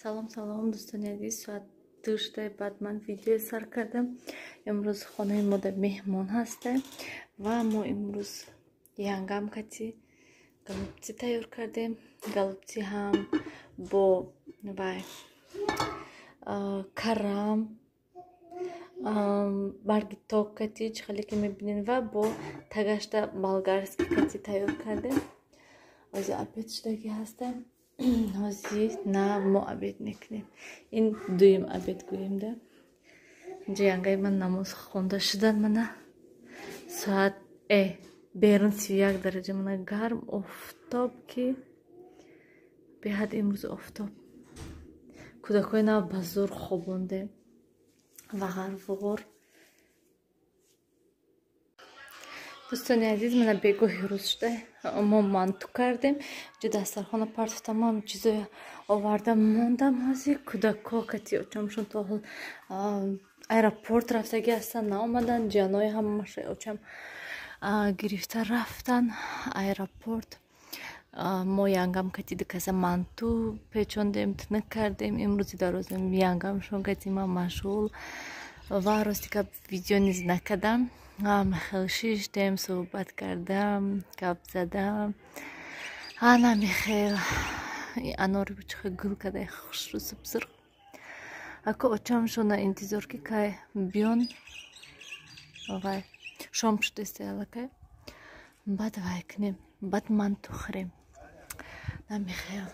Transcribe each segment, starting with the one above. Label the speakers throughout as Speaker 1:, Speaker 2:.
Speaker 1: Салом, салом, дӯстони азиз. Соат 2 шудаи баъд ман видео сар кардам. Имрӯз хонаи мода меҳмон ҳастем ва мо имрӯз янгам кати голубцы тайёр кардем. Голубцы ҳам бо вай карам, барги ток кати, чӣ хеле ки мебинед, ва бо тагашта болгарский кати тайёр кардем. Ҳозир обед шудагӣ ҳастем. Ҳозир на мо обед мекунем. Ин дуюм обед гӯем да. Инҷа янгаи ман намоз хонда шудан. Мана соат берун 31 дараҷа, мана гарм, офтоб ки беҳад имрӯз офтоб. Кӯдакҳои нав ба зӯр хобондем ва ғарвуғур. Дӯстони азиз, мана бегоҳи рӯз шуда мо манту кардем. Ҷо дастархона партофтам, ҳам чизое овардам, мондам. Ҳозир кӯдакҳо кати очамшон то ҳол аэропорт рафтагӣ ҳастанд, наомаданд. Ҷанои ҳамаша очам гирифта рафтан аэропорт. Мо янгам кати дукаса манту печондем, тинак кардем. Имрӯзи дарозем янгамшон кати ман машғул ва рости гап видео низ накардам. Хел шиштем, суҳбат кардам, гап задам. Ана михел анори чихел гул кадай, хушрӯ, субсурх. Ако очамшона интизор ки кай биён, вай шом шудест аллакай, баъд вай кунем, баъд манту хӯрем. Намихел.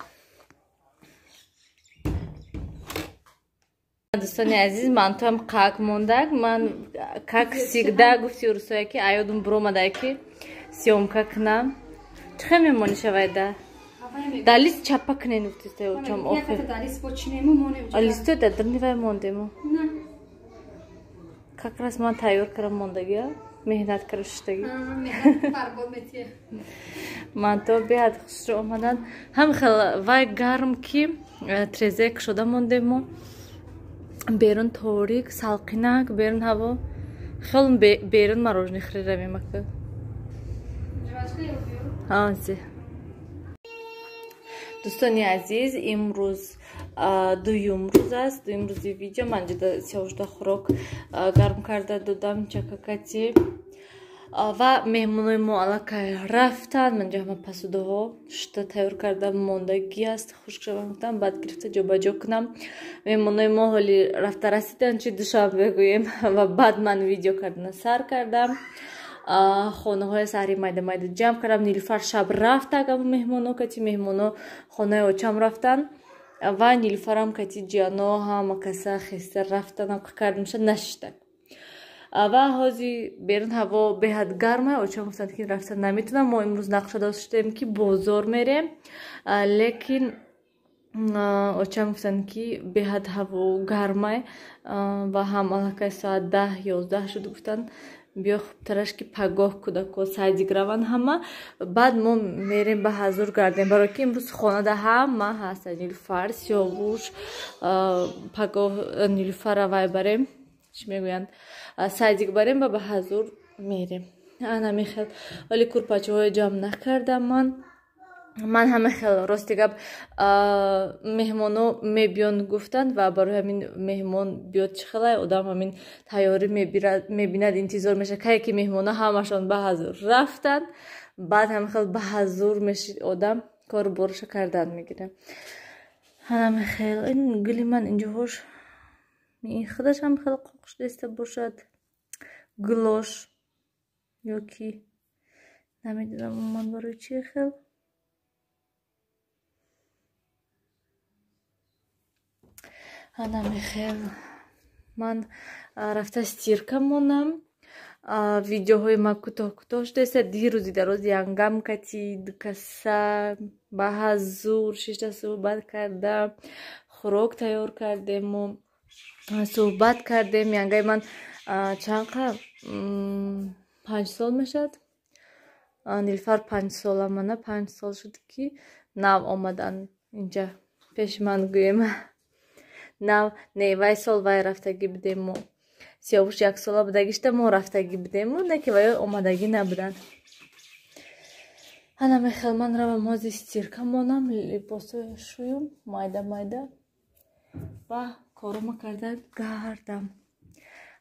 Speaker 1: Дӯстони азиз, мантуам қак мондак. Ман как всегда гуфти урусоя ки аёдум буромадай ки съёмка кунам. Чӣ хел мемонӣ шавайда? Далис чапа кунен гуфтиста очам охир. Листой да дрни вай мондему. Как раз ман тайёр кардам мондагия, меҳнат кара шуштагӣ. Манто беҳад хушро омадан. Ҳам хел вай гарм ки трезе кушода мондему. Берун торик, салқинак, берун ҳаво. Хелм берун мороженое хӯрӣ равем ака. Ҳази. Дӯстони азиз, имрӯз дуюм рӯз аст, дуюм рӯзи видео. Ман ҷуда сёвушда хӯрок гарм карда додам чакакати ва меҳмонои мо аллакай рафтанд. Ман ҷо ҳама пасудаҳо шута тайёр карда мондагӣ аст, хушк шавам гуфтам, баъд гирифта ҷобаҷо кунам. Меҳмонои мо ҳоли рафта расиданд, чи Душанбе гӯем, ва баъд ман видео кардана сар кардам. Хонаҳои саҳри майда майда ҷамъ кардам. Нилуфар шаб рафта агамо меҳмоно кати меҳмоно хонаи очам рафтанд ва Нилуфарам кати ҷиано ҳама каса хеста рафтан, кардам ша нашиштак. Ва ҳозир берун ҳаво беҳад гарма. Очам гуфтанд ки рафта наметунам. Мо имрӯз нақша доштем ки бозор мерем, лекин очам гуфтанд ки беҳад ҳаво гармай ва ҳам аллакай соат 10-11 шуд, гуфтанд биё хубтараш ки пагоҳ кӯдакҳо садик раванд ҳама, баъд мо мерем ба ҳазур гардем, барои ки имрӯз хонада ҳама ҳаст. Нилуфар, Сиёвуш, пагоҳ Нилуфара вай барем, чӣ мегӯянд, садик барем ва ба ҳазур мерем. Ана мехел вале курпачаҳои ҷамъ накардам ман. Ман ҳама хел рости гап меҳмоно мебиён гуфтанд ва барои ҳамин меҳмон биёд чӣ хелай одам ҳамин тайёрӣ мебинад, интизор мешавад. Кае ки меҳмоно ҳамашон ба ҳазур рафтанд, баъд ҳама хел ба ҳазур мешид одам, кору борша кардан мегирад. Ҳама хел ин гули ман инҷоҳош ин худаш ҳам хеле қоқ шудаиста бошад, гулош ё ки намедонам ман барои чӣ хел. Ана мехел ман рафта стирка монам. Видеоҳои ма кӯтоҳ кӯтоҳ шудаиста. Дирӯзи дароз янгам кати дукаса ба ҳазур шишта суҳбат карда, хӯрок тайёр кардему суҳбат кардем. Янгаи ман чанд қа 5 сол мешавад. Нилуфар 5 сола, мана 5 сол шуд ки нав омадан инҷа пеши ман гӯем. Нав не, вай сол вай рафтагӣ будем мо. Сиёвуш 1 сола будагишта мо рафтагӣ будему, не ки вай омадагӣ набуданд. Ана мехел ман равам ҳозир стирка монам, либосҳоя шӯюм майда майда. Ва корома карда гардам.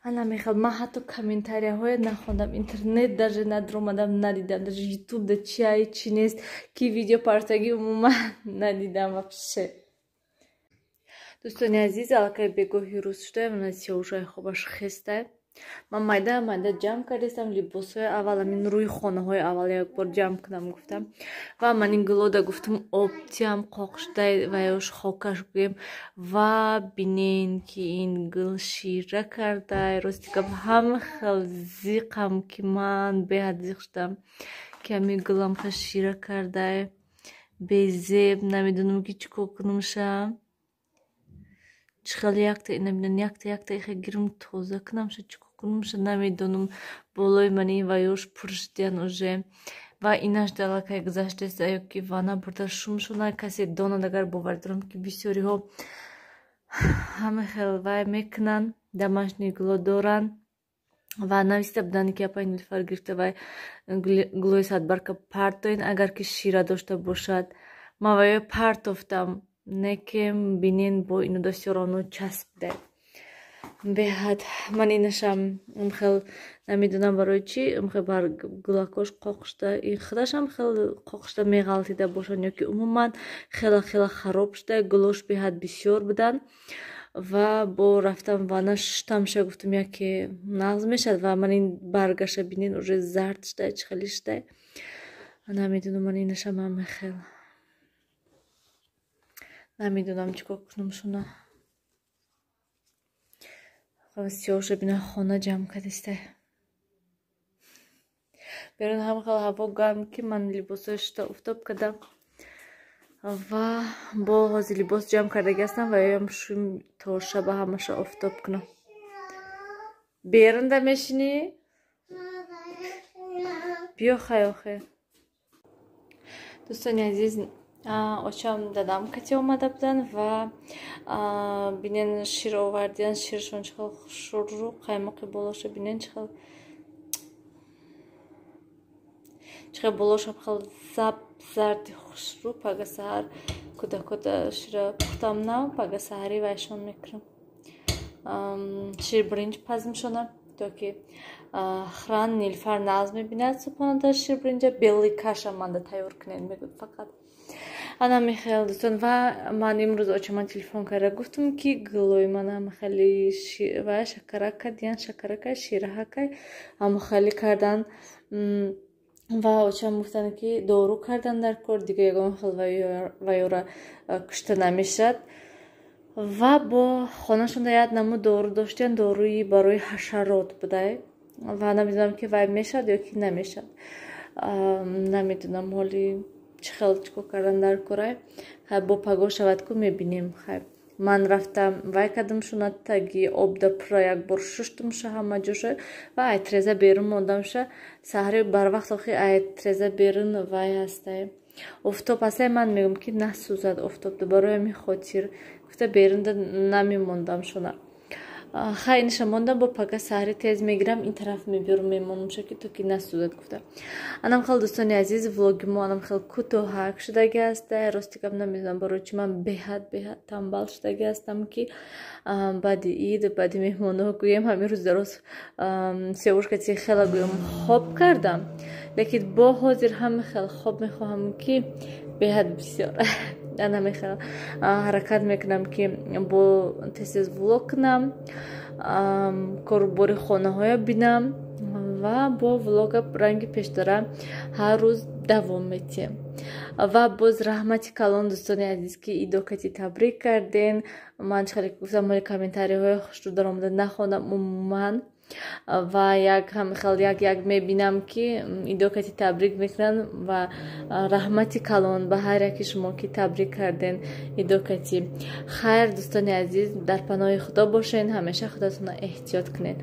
Speaker 1: Ана мехел, ман ҳатто комментарияҳое нахондам, интернет даже надромадам, надидам, даже ютуб да чи ай, чи нест, ки видео партагӣ умуман надидам вообще. Дӯстони азиз, аллакай бегоҳи рӯз шуда, мана Сиёвушай хобаш хестай. Ман майда майда ҷамъ кардастам либосҳои, аввал амин рӯи хонаҳои аввал якбор ҷамъ кунам гуфтам. Ва ман ин гулода гуфтам, обтиам қоқ шудай ва ёш хокаш гӯем. Ва бинен, ки ин гул шира кардай. Рости гап, ҳама хел зиқам, ки ман беҳад зиқ шудам, ки ҳамин гулам хел шира кардай, безеб. Намедонам, ки чӣ кор кунамша, чӣ хел якта ина бинен, якта якта иха гирм, тоза кунамша, чӣ кор кунамша, намедонам. Болои мани ва ёш пур шудиян уже. Ва инаш далакай гузаштаст, ё ки вана бурда шум шуна, касе донад агар. Бовар дорам, ки бисёриҳо ҳама хел вай мекунанд, домашний гуло доранд ва нависта буданд, ки апай Нилуфар, гирифта вай гулои садбарка партоен, агар ки шира дошта бошад. Ман ваё партофтам, не ки бинен, бо ино всё равно часпида беҳад. Ман инашам хел намедонам барои чӣ хел бар гулакош қоқ шуда, ин худашам хел қоқ шуда меғалтида бошанд ё ки умуман хела хела хароб шуда. Гулош беҳад бисёр буданд ва бо рафтам вана шуштамша, гуфтам, яке нағз мешавад. Ва ман ин баргаша бинен, уже зард шуда, чӣ хеле шуда, намедонам. Ман инашам ҳама хел намедонам чӣ кор кунам шуна. Сиёша бина, хона ҷамъ кардистай. Берун ҳам хел ҳаво гарм, ки ман либосҳои шута офтоб кардам ва бо ҳозир либос ҷамъ кардаги ҳастам ва ёям шум то шаба ҳамаша офтоб кунам. Берунда мешинӣ? Биё, хай охе. Дӯстони азиз, очам, дадам кати омада буданд ва бинен, шир овардиян. Ширшон чӣ хел хушрӯ, қаймоқи болоша бинен, чӣ хел болошам хел заб зарди хушрӯ. Пага саҳар кӯдакода шира пухтам нав, пага саҳарӣ вайшон мекунам, ширбиринҷ пазмшона, то ки хран. Нилфар нағз мебинад субҳонада ширбиринҷа, белый каша манда тайёр кунед мегӯд фақат. Ана михел, дӯстон. Ва ман имрӯз очаман телефон карда гуфтам, ки гулои ман ҳама хеле ва шакарака диян, шакарака шираҳакай ҳама хеле кардан. Ва очам гуфтанд, ки дору кардан дар кор, дига ягон хел ваёра кушта намешавад. Ва бо хонашонда як намуд дору доштиян, доруи барои ҳашарот будай ва намедонам, ки вай мешавад ё ки намешавад, намедонам ҳоли чӣ хел чӣ кор кардан дар корай. Хай, бо пагоҳ шавад ку, мебинем. Хай, ман рафтам, вай кардам шуна, таги обда пурра якбор шуштумша ҳама ҷоша ва ай треза берун мондамша. Саҳари барвақт охи ай треза берун вай ҳастай, офтоб ҳастай. Ман мегӯям, ки насӯзад офтобда, барои ҳамин хотир гуфта берунда намемондам шуна. Хай, инаша мондам, бо пага саҳари тез мегирам, ин тараф мебиёрам, мемонамша, ки то ки насӯзад гуфта. Анам хел, дӯстони азиз, влоги мо анам хел кӯтоҳак шудаги ҳаста. Рости гап, намедонам барои чӣ ман беҳад беҳад тамбал шудаги ҳастам, ки баъди ид, баъди меҳмонҳо гӯем, ҳамин рӯз дароз севушкати хела гӯем хоб кардам, лекин бо ҳозир ҳама хел хоб мехоҳам, ки беҳад бисёр. Ана мехел ҳаракат мекунам, ки бо тез тез влог кунам, корубори хонаҳоя бинам ва бо влога ранги пештара ҳар рӯз давом метиҳем. Ва боз раҳмати калон, дӯстони азиз, ки идокати табрик карден. Ман чӣ хеле гуфтам, моли комментариҳои хушрӯ даромада нахондам умуман ва як ҳамихел як як мебинам, ки идокати табрик мекунанд. Ва раҳмати калон ба ҳар яки шумо, ки табрик карден идокати. Хайр, дӯстони азиз, дар паноҳи Худо бошен, ҳамеша худатонро эҳтиёт кунед.